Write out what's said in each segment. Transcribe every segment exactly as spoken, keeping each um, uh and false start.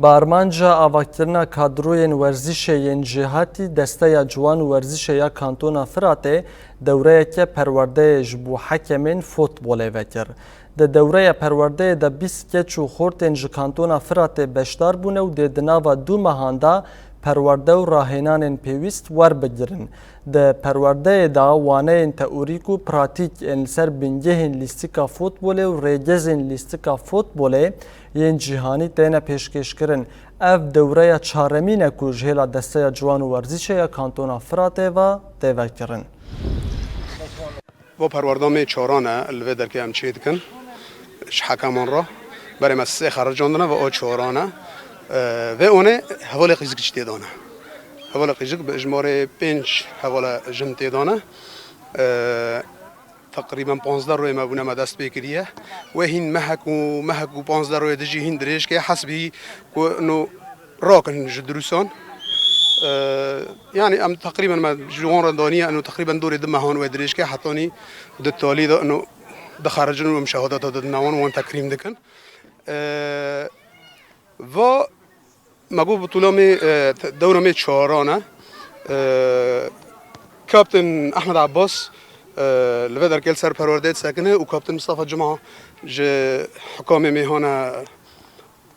Bi armanca avakirina kadroyên werzîşê yên jêhatî, Desteya Ciwan û Werzîşê ya Kantona Firatê dewreyeke perwerdeyê ji bo hekemên fotbolê vekir. Di dewreya perwerdeyê de bîst keç û xortên ji Kantona Firatê beşdar bûne û dê di nava du mehan de perwerde û rahênanên pêwîst werbigirin. Di perwerdeyê de waneyên teorîk û pratîk ên li ser bingehên lîstika fotbolê û rêgezên lîstika fotbolê yên cîhanî têne pêşkêşkirin. Ev dewreya çaremîn e ku ji hêla Desteya Ciwan û Werzîşê ya Kantona Firatê ve tê vekirin. Va perwerda me çaran e, li vê derkê em çê dikin. Ji hekeman re. Berê me sê xericandine ve o çaran e. Ee, vê onê hevalê qîzik jî tê dane. Hevalê qîzik bi ijmarê pênc hevala jin tê dane. Ee, teqrîben panzdeh royê me bûne me dest pê kiriye. Wê hîn mehek û mehek û panzdeh royê dijî hîn dirêj ke hesbî ku no rakin ji dirûsan. Ee, yani em teqrîben me ji wan re daniye, eno teqrîben dorê du mehan wê dirêj ke hetanî di talî de eno dixericin û em şehadeta didine wan, wan tekrîm dikin. Ee, va me got butûla me, e, te-, dewra me çaran e. Ee, Kaptan Ahmed Abbas, e, li vê derkê li ser perwerdeyê disekine û Kaptan Mustafa Cuma ji hikamê mêhan e.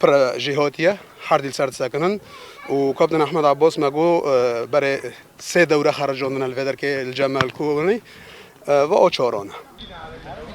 Pir jêhatî ye, her dî li ser disekinin. Û Kaptan Ehmed Abbas me got, e, berê sê dewre xericandine li vê derkê li cem me li Kobanê, e, ve o çaran e.